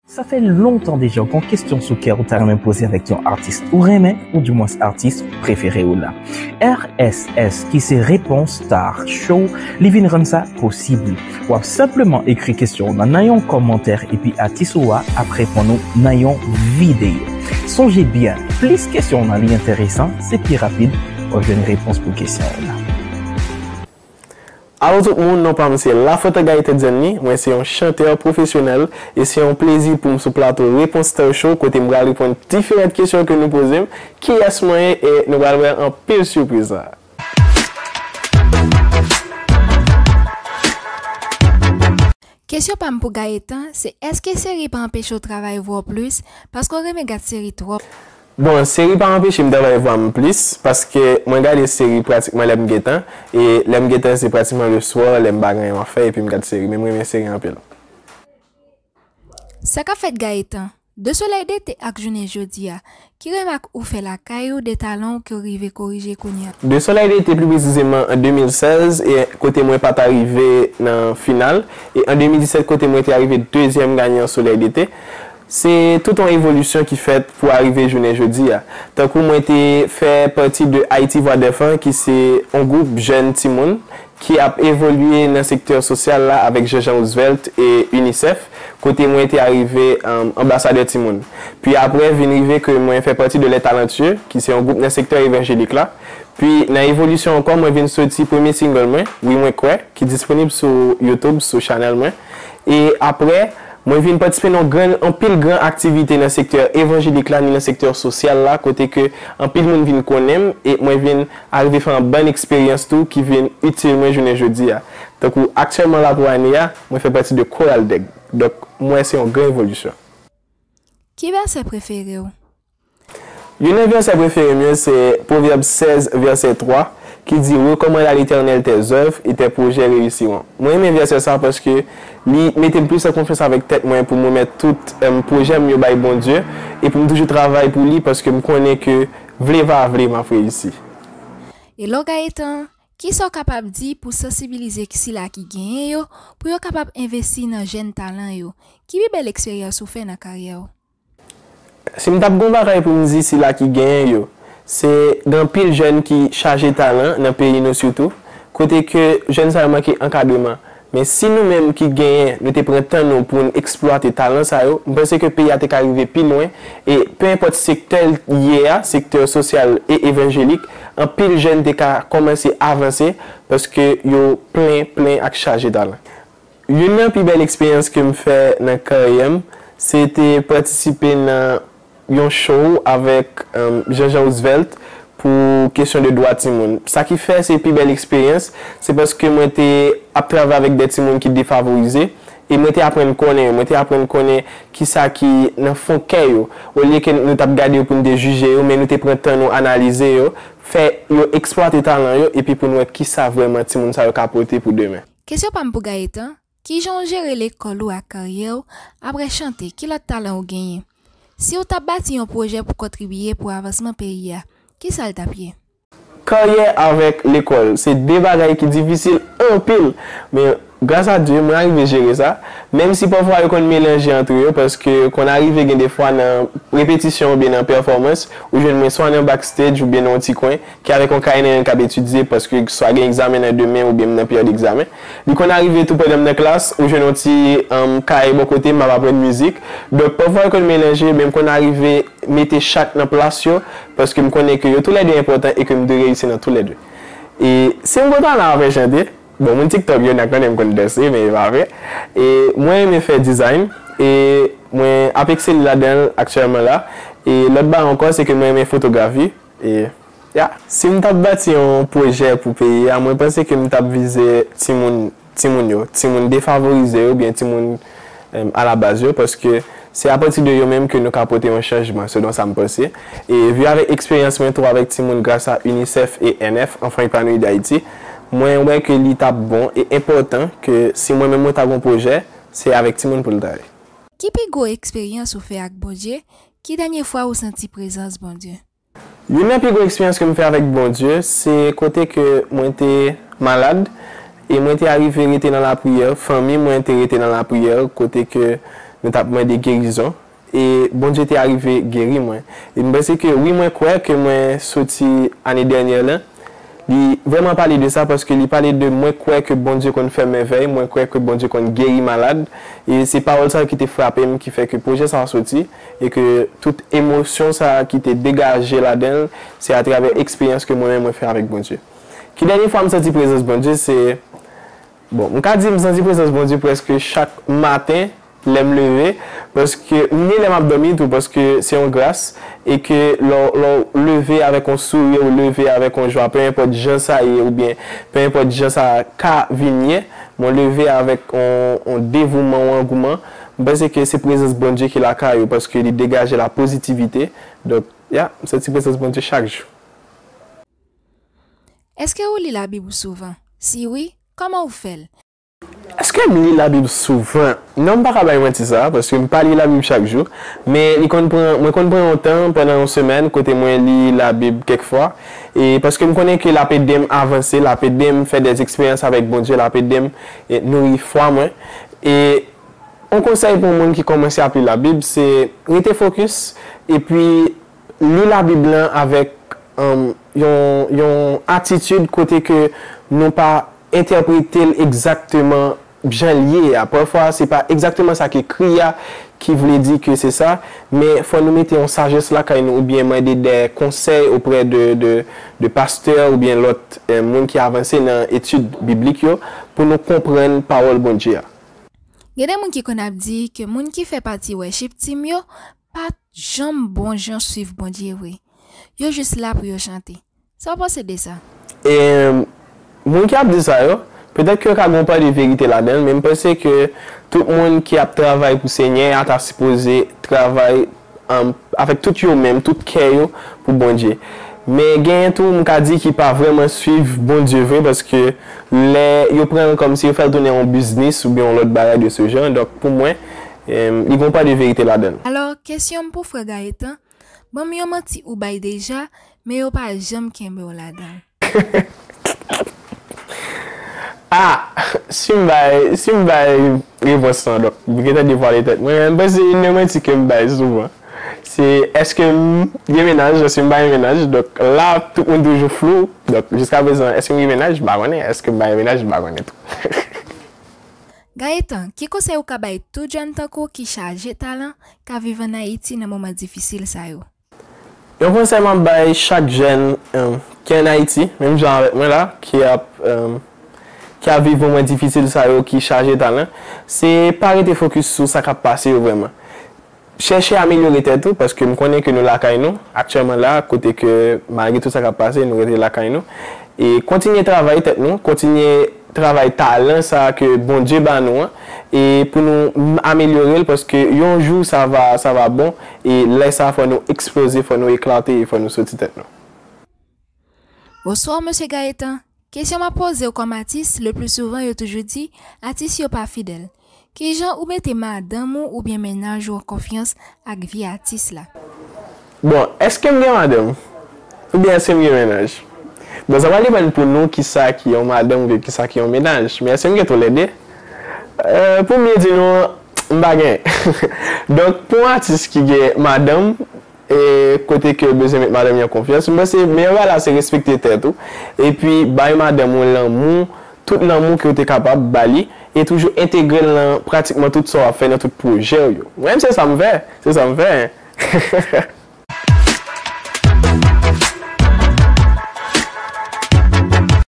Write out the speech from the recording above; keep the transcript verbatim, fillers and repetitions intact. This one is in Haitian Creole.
Sa fè lontan deja w gen yon kesyon sou kè w ta renmen poze avèk yon atis ou renmen, oudimwens atis prefere w la. R S S, ki se Réponse Star Show, li vin rann sa posib. W ap senpleman ekri kesyon w nan nan yon kòmantè epi atis ou a ap reponn ou nan yon videyo. Sonje byen, plis kesyon w nan li enteresan, se pi rapid w ap jwenn repons pou kesyon w la. Alo tout moun, non pa m se Lafontan Gaëtan Dianly, mwen se yon chantè pwofesyonèl e se yon plezi pou m sou plato Réponse Star Show kote m pral reponn diferan kesyon ke nou poze m, kiyès mwen ye e nou pral wè anpil sipriz la. Kesyon pa m pou Gaëtan, se èske seri pa anpeche w travay vwa w plis, paske w renmen gad seri twòp? Bon, seri pa anpeche m travay vwa m plis, paske mwen gade seri pratikman lè m gen tan, e lè m gen tan se pratikman le swa, lè m pa gen anyen m ap fè, epi m gad seri, men m renmen seri anpil. Sa k ap fèt Gaëtan? De solèy dete ak jounen jodi a, ki remak ou fè lakay ou de talan w ke w rive korije kounye a? De solèy dete pli presizeman an de mil sèz e kote mwen pa ta rive nan final e an de mil disèt kote mwen te arive dezyèm ganyan solèy dete. Se tout yon evolisyon ki fèt pou arive jounen jodi a. Tankou mwen te fè pati de Haïti Voix d'Enfants ki se yon gwoup jèn timoun ki ap evolye nan sektè sosyal la avèk Jean Jean Roosevelt e UNICEF, kote mwen te arive anbasadè timoun. Pi apre vin rive ke mwen fè pati de Les Talentueux, ki se yon gwoup nan sektè evanjelik la. Pi nan evolisyon ankò, mwen vin soti premye single mwen, Wi Mwen Kwè, ki disponib sou YouTube, sou chanèl mwen. E apre, mwen vin patisipe nan gran, anpil gran aktivite nan sektè evanjelik la, ni nan sektè sosyal la, kote ke anpil moun vin konnen m, e mwen vin arive fè yon bann eksperyans tou ki vin itil mwen jounen jodi a. Tankou aktyèlman la pou ane a, mwen fè pati de Koral Dèg. Donk, mwen wè se yon gran evolisyon. Ki vèsè prefere w? Youn nan vèsè prefere m yo se Pwovyèb sèz vèsè twa ki di, Recommande à l'Éternel tes œuvres et tes projets réussiront. Mwen renmen vèsè sa paske li mete m plis an konfyans avèk tèt mwen pou m remèt tout pwojè m yo bay Bondye e pou m toujou travay pou li paske m konnen ke vle pa vle m ap reyisi. E lè w gaye tan, kisa w kapab di pou sansibilize sila ki genyen yo pou yo kapab envesti nan jèn talan yo? Ki pi bèl eksperyans ou fè nan karyè w? Si m t ap gen yon bagay pou m di sila ki genyen yo, se gen anpil jèn ki chaje talan nan peyi nou sitou, kote ke jèn sa yo manke ankadreman. Men si nou menm ki genyen, nou te pran tan nou pou n eksplwate talan sa yo, m panse ke peyi a te ka rive pi lwen e pe enpòt sektè l ye a, sektè sosyal e evanjelik, anpil jèn te ka kòmanse avanse paske yo plen, plen ak chaje talan. Youn nan pi bèl eksperyans ke m fè nan karyè m, se te patisipe nan yon show avèk Jean Jean Roosevelt pou kesyon de dwa timoun. Sa ki fè se pi bèl eksperyans, se paske mwen te ap travay avèk de timoun ki defavorize e mwen te aprann konnen yo, mwen te aprann konnen kisa ki nan fon kè yo. Olye ke nou t ap gade yo pou n te jije yo, men nou te pran tan nou analize yo, fè yo eksplwate talan yo epi pou n wè kisa vrèman timoun sa yo ka pote pou demen. Kesyon pa m pou Gaëtan, kijan w jere lekòl ou ak karyè w? Apre chante, ki lòt talan ou genyen? Si w t ap bati yon pwojè pou kontribiye pou avansman peyi a, kisa l t ap ye? Karyè avèk lekòl se de bagay ki difisil anpil, men gras a Dye mwen arive jere sa, menm si pafwa yo konn melanje antre yo paske konn arive gen de fwa nan repetisyon oubyen nan pèfòmans ou jwenn mwen swa nan backstage oubyen nan yon ti kwen ki avèk yon kay nan men m k ap etidye paske swa gen egzamen nan demen oubyen m nan peryòd egzamen. Li konn arive tou pandan m nan klas, ou jwenn yon ti kay bò kote m, m ap aprann mizik. Donk, pafwa yo konn melanje, men m konn arive mete chak nan plas yo, paske m konnen ke yo toulède enpòtan e ke m dwe reyisi nan toulède. E si m konn pale afè chante, bon, moun TikTok yo nan konnen m konn danse, men e pa vre. E mwen renmen fè design, e mwen ap eksele ladan l aktyèlman la. E lòt bagay ankò, se ke mwen renmen fotografi. E, ya, si m t ap bati yon pwojè pou peyi a, mwen panse ke m t ap vize timoun, timoun yo, timoun defavorize yo, oubyen timoun alabaz yo, paske se apati de yo menm ke nou ka pote yon chanjman, selon sa m panse. E, vi avèk eksperyans mwen tou avèk timoun gras a UNICEF e N F, Enfants Épanouis d'Haïti, mwen wè ke li t ap bon e enpòtan ke si mwen menm mwen ta gen yon pwojè, se avèk timoun pou l ta ye. Ki pi gwo eksperyans ou fè ak Bondye? Ki dènye fwa ou santi prezans Bondye? Youn nan pi gwo eksperyans ke m fè avèk Bondye, se kote ke mwen te malad e mwen te arive rete nan lapriyè, fanmi mwen te rete nan lapriyè, kote ke nou t ap mande gerizon. E Bondye te arive geri mwen. E m panse ke wi, mwen kwè ke mwen soti ane dènyè lan. Li vrèman pale de sa paske li pale de mwen kwè ke Bondye konn fè mèvèy, mwen kwè ke Bondye konn geri malad. E se pawòl sa yo ki te frape m, ki fè ke pwojè sa a soti, e ke tout emosyon sa a ki te degaje ladan l, se atravè eksperyans ke mwen menm mwen fè avèk Bondye. Ki dènye fwa m santi prezans Bondye, se Bon, m ka di m santi prezans Bondye prèske chak maten lè m leve, paske m ni lè m ap dòmi tou, paske se yon gras, e ke lè w, lè w leve avèk yon souri, ou leve avèk yon jwa, pe enpòt jan sa ye, oubyen pe enpòt jan sa ka vin ye, men w leve avèk yon, yon devouman, yon angouman, m panse ke se prezans Bondye ki lakay ou, paske li degaje la pozitivite. Donk, ya, m santi prezans Bondye chak jou. Èske ou li Labib ou souvan? Si wi, kòman ou fè l? Èske m li Labib souvan? Non, m pa ka bay manti sa, paske m pa li Labib chak jou. Men li konn pran, mwen konn pran yon tan pandan yon semèn kote mwen li Labib kèk fwa. E paske m konnen ke l ap ede m avanse, l ap ede m fè dè eksperyans avèk Bondye, l ap ede m e, nouri fwa mwen. E yon konsèy pou yon moun ki kòmanse ap li Labib, se rete fokis, epi li Labib lan avèk um, yon, yon atitid kote ke nou pa entèprete l egzakteman jan l ye a. Pafwa, se pa egzakteman sa k ekri a ki vle di ke se sa, men fò nou mete yon sajès lakay nou oubyen mande dè konsèy oprè de, de, de pastè oubyen lòt eh, moun ki avanse nan etid biblik yo pou nou konprann pawòl Bondye a. Gen de moun ki konn ap di ke moun ki fè pati worship team yo pa janm bon jan swiv Bondye vre. Yo jis la pou yo chante. Sa w panse de sa? E moun ki ap di sa yo, petèt ke yo ka gen yon pa de verite ladan l, men m panse ke tout moun ki ap travay pou Senyè a ta sipoze travay um, avèk tout yo menm, tout kè yo pou Bondye. Men genyen tou, m ka di ki pa vrèman swiv Bondye vre, paske lè yo pran l kòmsi yo fè l tounen yon biznis oubyen yon lòt bagay de se jan. Donk, pou mwen, em, li gen yon pa de verite ladan l. Alò, kesyon m pou frè Gaëtan, ban m yon manti ou bay deja, men yo pa janm kenbe w ladan l. Ah, si m bay, si m bay repons lan, donk, m gentan devwale tèt mwen, men m panse youn nan manti ke m bay souvan, se èske m gen mennaj, èske m pa gen mennaj, donk, la, tout moun toujou flou, donk, jiska prezan, èske m gen mennaj, m pa konnen, èske m pa gen mennaj, m pa konnen tou. Gaëtan, ki konsèy ou ka bay tout jèn tankou w ki chaje talan, k ap viv ann Ayiti nan moman difisil sa yo? Yon konsèy m ap bay chak jèn ki ann Ayiti, menm jan avèk mwen la, ki ap ki ap viv moman difisil sa yo ki chaje talan, se pa rete fokis sou sa k ap pase yo vrèman. Chèche amelyore tèt ou, paske m konnen ke nou lakay nou aktyèlman la, kote ke malgre tout sa k ap pase, nou rete lakay nou. E kontinye travay tèt nou, kontinye travay talan sa ke Bondye ba nou an, e pou nou amelyore l, paske yon jou sa va, sa va bon, e lè sa fò nou eksploze, fò nou eklate, e fò nou soti tèt nou. Bonswa, mesye Gaëtan. Kesyon m ap poze w kòm atis, le pli souvan yo toujou di, atis yo pa fidèl. Kijan ou mete madanm ou oubyen mennaj ou an konfyans ak vi atis la? Bon, èske m gen madanm? Oubyen èske m gen mennaj? Bon, sa pral depann pou nou kisa ki yon madanm oubyen kisa ki yon mennaj. Men èske m gen toulède? Euh, pou m byen di nou, m pa gen. Donk, pou yon atis ki gen madanm, e kote ke yo bezwen met madanm yo an konfyans, m panse meyè bagay la se respekte tèt ou, epi bay madanm ou lanmou, tout lanmou ke w te kapab ba li, e toujou entegre l nan pratikman tout sa w ap fè, nan tout pwojè w yo. Mwen menm se sa m fè, se sa m fè.